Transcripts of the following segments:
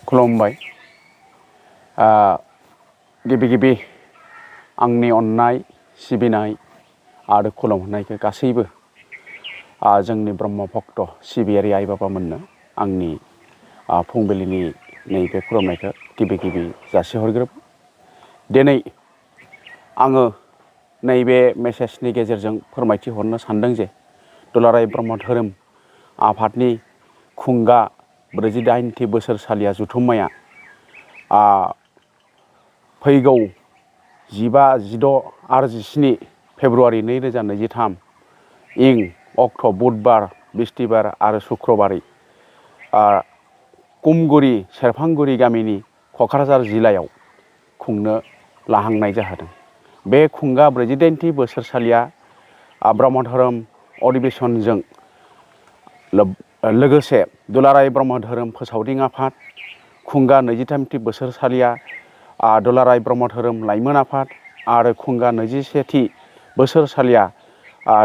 खुलुमबाय। गिबि गिबि आंनि अननाय सिबिनाय आरो खुलुमनायखौ गासैबो जोंनि ब्रह्म भक्त सिबियारि आइ बाबामोननो आंनि फुंबिलिनि नैबे खुलुमनायखौ गिबि गिबि जासिहरग्रोब। दिनै आङो नैबे मेसेजनि गेजेरजों फोरमायथि हरनो सानदों जे दुलाराय ब्रह्म धोरोम आफादनि खुंगा 48थि बोसोरसालिया जथुम्माया फैगौ 15, 16 आरो 17 फेब्रुवारि 2023 इं अक्ट' बुधबार, बिस्तिबार आरो शुक्रबारै कुमगुरि सेरफांगुरि गामिनि क'क्राझार जिल्लायाव खुंनो लाहांनाय जादों। बे खुंगा 48थि बोसोरसालिया ब्रह्म धोरोम अधिवेशनजों लोगोसे दुलाराय ब्रह्म धोरोम फोसावदिं आफाद, खुंगा 23थि बोसोरसालिया दुलाराय ब्रह्म धोरोम लाइमोन आफाद आरो खुंगा 21थि बोसोरसालिया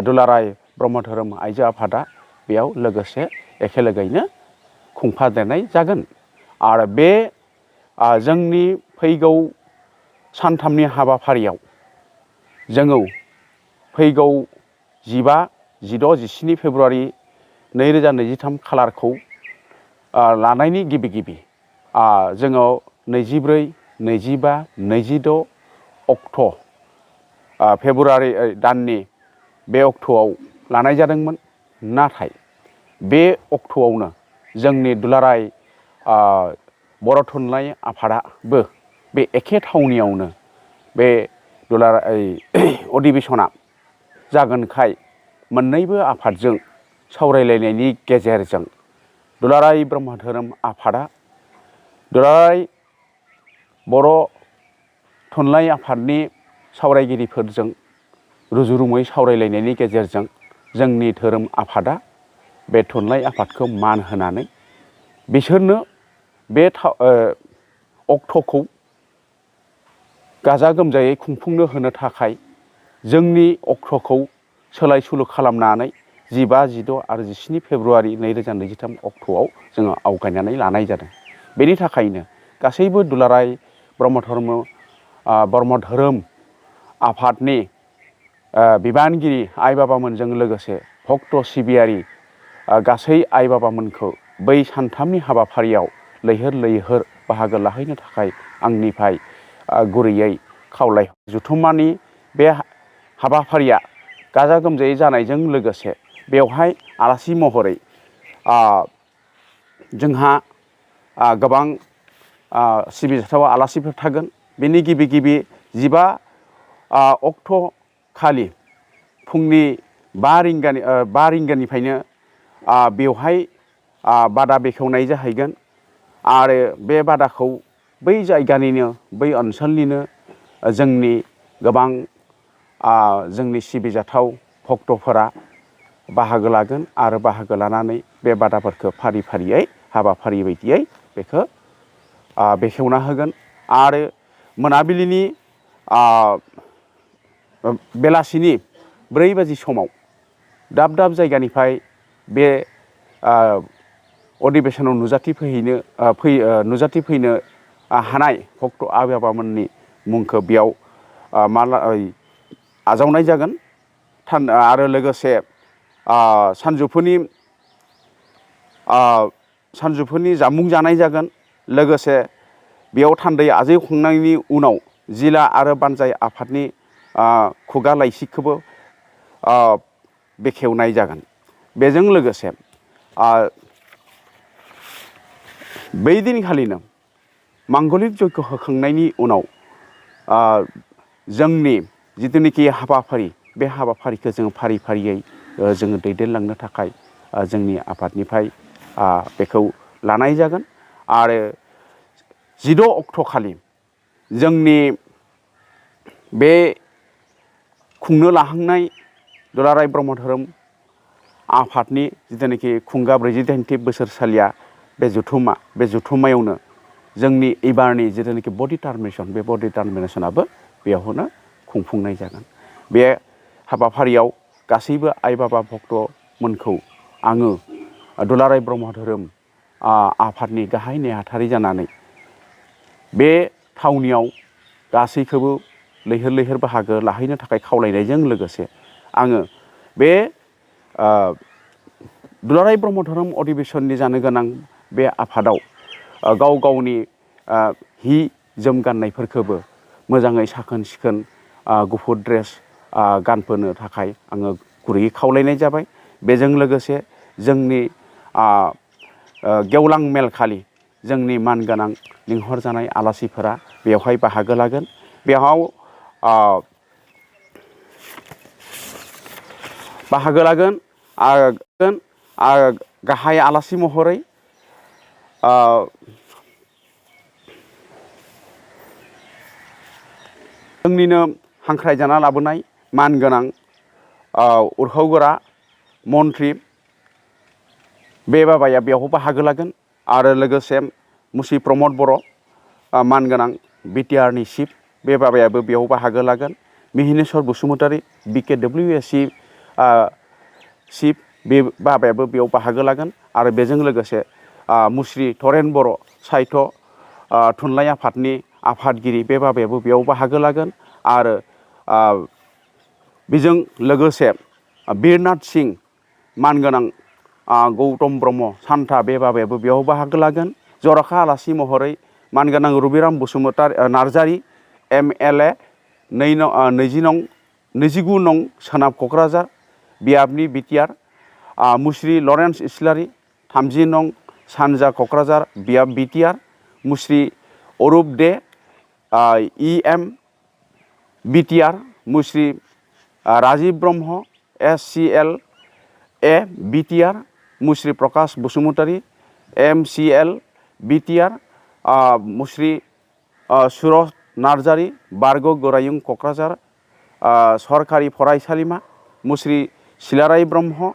दुलाराय ब्रह्म धोरोम आइजो आफादा बेयाव लोगोसे एखेलोगोयैनो खुंफादेरनाय जागोन। आरो बे जोंनि फैगौ सानथामनि हाबाफारियाव जोङो फैगौ 15, 16, 17 फेब्रुवारि 2023 खालारखौ लानायनि गिबि गिबि जोङो 24, 25, 26 अक्ट' फेब्रुवारि दाननि बे अक्ट'आव लानाय जादोंमोन। नाथाय बे अक्ट'आवनो जोंनि दुलाराय बर' थुनलाइ आफादाबो बे एखे थावनियावनो बे दुलाराय अधिवेशना जागोनखाय मोननैबो आफादजों सावरायलायनायनि गेजेरजों दुलाराय ब्रह्म धोरोम आफादा दुलाराय बर' थुनलाइ आफादनि सावरायगिरिफोरजों रुजुरुमुयै सावरायलायनायनि गेजेरजों जोंनि धोरोम आफादा बे थुनलाइ आफादखौ मान होनानै बिसोरनो बे अक्ट'खौ गाजा गोमजायै खुंफुंनो होनो थाखाय जोंनि अक्ट'खौ सोलाय सोल' खालामनानै 15, 16 आरो 17 फेब्रुवारि 2023 अक्ट'आव जोङो आवगायनानै लानाय जादों। बेनि थाखायनो गासैबो दुलाराय ब्रह्म धोरोम आफादनि बिबानगिरि आइ बाबामोनजों लोगोसे भक्त सिबियारि गासै आइ बाबामोनखौ बै सानथामनि हाबाफारियाव लैहोर लैहोर बाहागो लाहैनो थाखाय आंनिफ्राय गुरैयै खावलाय। जथुम्मानि बे हाबाफारिया गाजा गोमजायै जानायजों लोगोसे बेवहाय आलासि महरै जोंहा गोबां सिबिजाथाव आलासिफोर थागोन। बेनि गिबि गिबि 15 अक्ट' खालि फुंनि 5 रिंगानिफ्रायनो बेवहाय बादा बेखेवनाय जाहैगोन आरो बे बादाखौ बै जायगानिनो बै ओनसोलनिनो जोंनि गोबां जोंनि सिबिजाथाव भक्तफोरा बाहागो लागोन आरो बाहागो लानानै बे बादाफोरखौ फारि फारियै हाबाफारि बायदियै बेखौ बेखेवना होगोन। आरो मोनाबिलिनि बेलासिनि 4 बाजि समाव दाब दाब जायगानिफ्राय बे अधिवेशनाव नुजाथिफैनो हानाय भक्त आइ बाबामोननि मुंखौ बेयाव आजावनाय जागोन। आरो लोगोसे सानजौफुनि जामुं जानाय जागोन। लोगोसे बेयाव थान्दै आजावखांनायनि उनाव जिल्ला आरो बानजाय आफादनि खुगा लाइसिखौबो बेखेवनाय जागोन। बेजों लोगोसे बै दिनखालिनो मांगलिक जग्य होखांनायनि उनाव जोंनि जिथुनिखि हाबाफारि बे हाबाफारिखौ जोङो फारि फारियै जोङो दैदेनलांनो थाखाय जोंनि आफादनिफ्राय बेखौ लानाय जागोन। आरो 16 अक्ट' खालि जोंनि बे खुंनो लाहांनाय दुलाराय ब्रह्म धोरोम आफादनि जिथुनिखि खुंगा 48थि बोसोरसालिया बे जथुम्मायावनो जोंनि एबारनि जिथुनिखि बडि टार्मिनेसन बे बडि टार्मिनेसनाबो बेयावनो खुंफुंनाय जागोन। बे हाबाफारियाव गासैबो आइ बाबा भक्तमोनखौ आङो दुलाराय ब्रह्म धोरोम आफादनि गाहाय नेहाथारि जानानै बे थावनियाव गासैखौबो लैहोर लैहोर बाहागो लाहैनो थाखाय खावलायनायजों लोगोसे आङो बे दुलाराय ब्रह्म धोरोम अधिवेशननि जानो गोनां बे आफादाव गाव गावनि हि जोम गाननायफोरखौबो मोजाङै साखोन सिखोन गुफुर ड्रेस गानफोनो थाखाय आङो गुरैयै खावलायनाय जाबाय। बेजों लोगोसे जोंनि गेवलां मेलखालि जोंनि मानगोनां लिंहरजानाय आलासिफोरा बेवहाय बाहागो लागोन। बेयाव बाहागो लागोन गाहाय आलासि महरै जोंनिनो हांख्रायजाना लाबोनाय मानगोनां उरखावगोरा मन्त्रि बे बाबाया बेयाव बाहागो लागोन आरो लोगोसे मुसि प्रमद बर' मानगोनां बिटिआरनि चिफ बे बाबायाबो बेयाव बाहागो लागोन। मिहिनेश्वर बसुमतारी BKWSC चिफ बे बाबायाबो बेयाव बाहागो लागोन आरो बेजों लोगोसे मुस्रि धरेन बर' साहित्य थुनलाइ आफादनि आफादगिरि बे बाबायाबो बेयाव बाहागो लागोन आरो बेजों लोगोसे बिरनाथ सिं मानगोनां गौतम ब्रह्म सान्था बे बाबायाबो बेयाव बाहागो लागोन। जर'खा आलासि महरै मानगोनां रबिराम बसुमतारी नार्जारी MLA 29 नं सोनाब क'क्राझार बियाबनि बिटिआर मुस्रि लरेन्स इस्लारि 30 नं सानजा क'क्राझार बियाब बिटिआर मुस्रि अरुप दे EM बिटिआर मुस्रि राजिब ब्रह्म SCLA बिटिआर मुस्रि प्रकाश बसुमतारी MCL बिटिआर मुस्रि सुरज नार्जारी बारग' गोरायुं क'क्राझार सरकारि फरायसालिमा मुस्रि सिलाराय ब्रह्म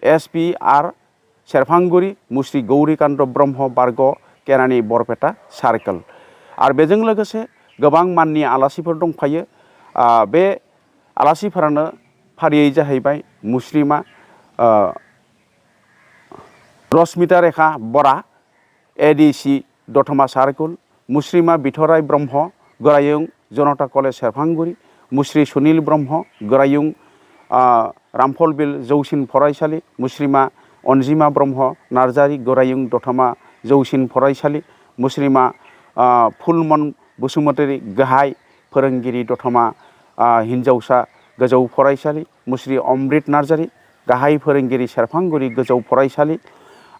SPR सेरफांगुरि मुस्रि गौरिकान्त ब्रह्म बारग' केरानि बरपेटा सार्कोल आरो बेजों लोगोसे गोबां माननि आलासिफोर दंफायो। बे आलासिफोरानो फारियै जाहैबाय मुस्रिमा रश्मिता रेखा बरा ADC दतमा सार्कोल मुस्रिमा बिथराय ब्रह्म गोरायुं जनता कलेज सेरफांगुरि मुस्रि सुनिल ब्रह्म गोरायुं रामफलबिल जौसिन फरायसालि मुस्रिमा अनजिमा ब्रह्म नार्जारी गोरायुं दतमा जौसिन फरायसालि मुस्रिमा फुलमन बसुमतारी गाहाय फोरोंगिरि दतमा हिन्जावसा गोजौ फरायसालि मुस्रि अमृत नार्जारी गाहाय फोरोंगिरि सेरफांगुरि गोजौ फरायसालि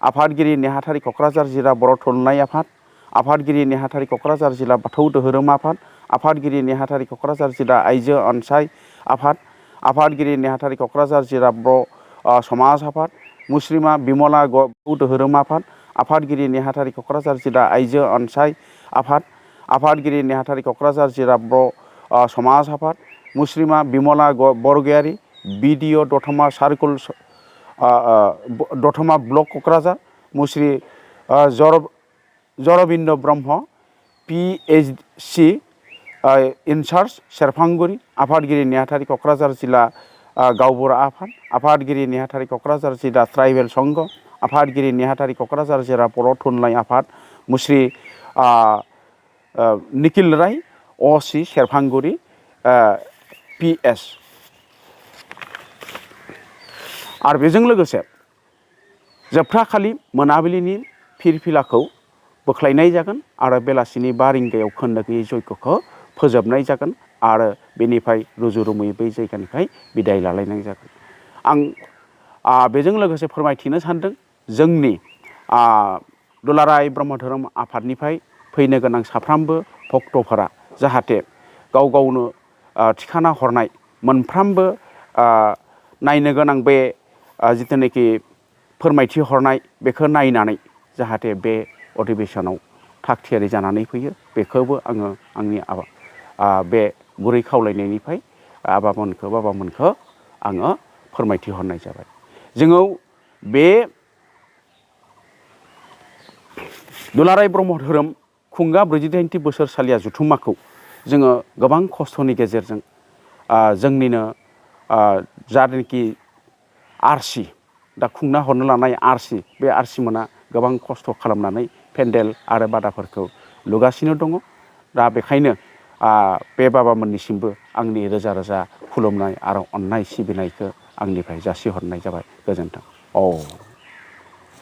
आफादगिरि नेहाथारि क'क्राझार जिल्ला बर' थुनलाइ आफाद आफादगिरि नेहाथारि क'क्राझार जिल्ला बाथौ धोरोम आफाद आफादगिरि नेहाथारि क'क्राझार जिल्ला आइजो अनसाय आफाद आफादगिरि नेहाथारि क'क्राझार जिल्ला बर' समाज आफाद मुस्रिमा बिमला बाथौ धोरोम आफाद आफादगिरि नेहाथारि क'क्राझार जिल्ला आइजो अनसाय आफाद आफादगिरि नेहाथारि क'क्राझार जिल्ला बर' समाज आफाद मुस्रिमा बिमला बरगयारी BDO दतमा सार्कोल दतमा ब्लक क'क्राझार मुस्रि जरबिन्द ब्रह्म PhD इनचार्ज सेरफांगुरि आफादगिरि नेहाथारि क'क्राझार जिल्ला गावबुरा आफाद आफादगिरि नेहाथारि क'क्राझार जिल्ला ट्राइबेल संघ आफादगिरि नेहाथारि क'क्राझार जिल्ला बर' थुनलाइ आफाद मुस्रि निखिल राय OC सेरफांगुरि PS आरो बेजों लोगोसे जोबथाखालि मोनाबिलिनि फिरफिलाखौ बोख्लायनाय जागोन आरो बेलासिनि 5 रिंगायाव खोन्दो गैयै जयग'खौ फोजोबनाय जागोन आरो बेनिफ्राय रुजु रुमुयै बै जायगानिफ्राय बिदाय लालायनाय जागोन। आं बेजों लोगोसे फोरमायथिनो सानदों जोंनि दुलाराय ब्रह्म धोरोम आफादनिफ्राय फैनो गोनां साफ्रोमबो भक्तफोरा जाहाथे गाव गावनो थिखाना हरनाय मोनफ्रोमबो नायनो गोनां बे जिथुनाखि फोरमायथि हरनाय बेखौ नायनानै जाहाथे बे अधिवेशनाव थागथियारि जानानै फैयो बेखौबो आङो आंनि बे गुरै खावलायनायनिफ्राय बाबामोनखौ आङो फोरमायथि हरनाय जाबाय। जोङो बे दुलाराय ब्रह्म धोरोम खुंगा 48थि बोसोरसालिया जथुम्माखौ जोङो गोबां खस्थ'नि गेजेरजों जोंनिनो जानाखि RC दा खुंना हरनो लानाय आरसि बे आरसि मोना गोबां खस्थ' खालामनानै पेन्डेल आरो बादाफोरखौ लुगासिनो दङ दा बेखायनो बे बाबामोननिसिमबो आंनि रोजा रोजा खुलुमनाय आरो अननाय सिबिनायखौ आंनिफ्राय जासिहरनाय जाबाय गोजोन्थों।